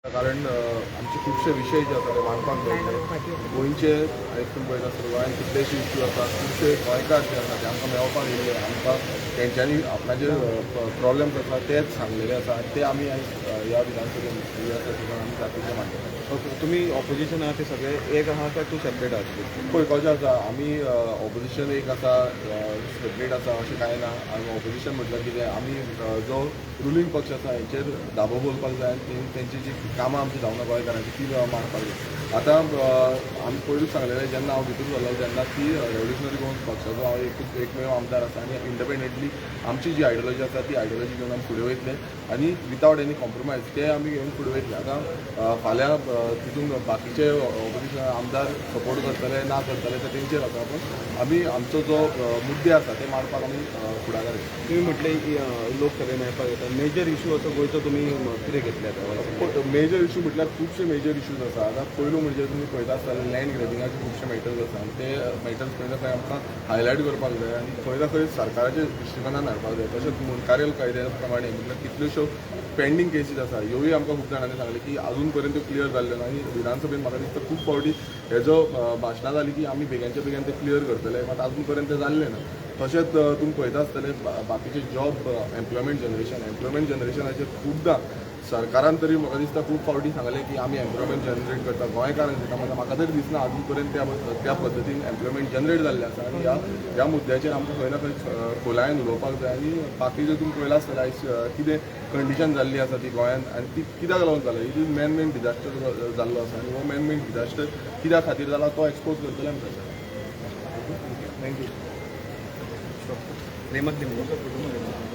कारण आमचे खुबशे विशय जे आसा ते मांडपाक मेळटले. गोंयचे आयज तुमी पळयता आसतले, गोंयांत कितलेशे इश्यू आसा. खुबशे गोंयकार जे आसा ते आमकां मेळपाक येयल्ले. आमकां तेंच्यांनी आपणाचे प्रॉब्लेम्स आसा तेच सांगलेले आसा आनी ते आमी आयज ह्या विधानसभेन जे आसा तितून आमी तातूंतले मांडले. ओके, तुमी ऑपोजिशन आहा ते सगळे एक आहा काय तूं सेपरेट आहा? पळय, कशें आसा, आमी ऑपोजिशन एक आसा, सेपरेट आसा अशें कांय ना. आमी ऑपोजिशन म्हटल्यार कितें, आमी जो रुलींग पक्ष आसा हेंचेर दाबो घालपाक जाय आनी तेंची जी कामां आमची जावना गोंयकारांची ती मांडपाक जाय. आतां आमी पयरूच सांगलेलें, जेन्ना हांव भितर सरलो तेन्ना, की रेव्होल्युशनरी गोवन्स पक्षाचो हांव एकमेव आमदार आसा आनी इंडिपेंडंटली आमची जी आयडियोलॉजी आसा ती आयडियोलॉजी घेवन आमी फुडें वयतले आनी विदावट एनी कॉम्प्रोमायज ते आमी घेवन फुडें वयतले. आतां फाल्यां तितून बाकीचे ऑपोजिशन आमदार सपोर्ट करतले, ना करतले, ते तेंचेर आसा, पूण आमी आमचो जो मुद्दे आसा ते मांडपाक आमी फुडाकार घेतले. तुमी म्हटलें लोक सगळे मेळपाक येता. मेजर इशू असो गोंयचो तुमी कितें घेतले आतां? मेजर इशू म्हटल्यार खुबशे मेजर इश्यूज आसा. आतां पयलू म्हणजे तुमी पळयता आसतले, लँड ग्रेबिंगाचे खुबशे मॅटर्स आसा आनी ते मॅटर्स खंय ना खंय आमकां हायलायट करपाक जाय आनी खंय ना खंय सरकाराच्या दृश्टिकोनान हाडपाक जाय. तशेंच मुंडकारेल कायद्या प्रमाणे म्हटल्यार कितल्योश्यो पेंडींग केसीस आसा, ह्योय आमकां खूब जाणांनी सांगलें की अजून पर्यंत त्यो क्लियर जाल्ल्यो ना. आनी विधानसभेन म्हाका दिसता खूब फावटी हेजो भाशणां जाली की आमी बेगीनच्या बेगीन ते क्लियर करतले, मात अजून पर्यंत ते जाल्लें ना. तशेंच तुमी पळयता आसतले, बाकीचे जॉब, एम्प्लॉयमेंट जनरेशन, एम्प्लॉयमेंट जनरेशनाचेर खुबदां सरकारान तरी म्हाका दिसता खूब फावटी सांगलें की आमी एम्प्लॉयमेंट जनरेट करता, गोंयकारांक दिता. मात म्हाका तरी दिसना अजून पर्यंत त्या त्या पद्दतीन एम्प्लॉयमेंट जनरेट जाल्लें आसा. आनी ह्या ह्या मुद्द्याचेर आमकां खंय ना खंय खोलायेन उलोवपाक जाय. आनी बाकीचें तुमी पळयलां आसतलें, आयज कितें कंडिशन जाल्ली आसा ती गोंयांत आनी ती कित्याक लागून जाला. It is man made disaster जाल्लो आसा आनी हो मॅन मेड डिजास्टर कित्या खातीर जाला तो एक्सपोज करतले आमी सरकार. Thank you. रेमत.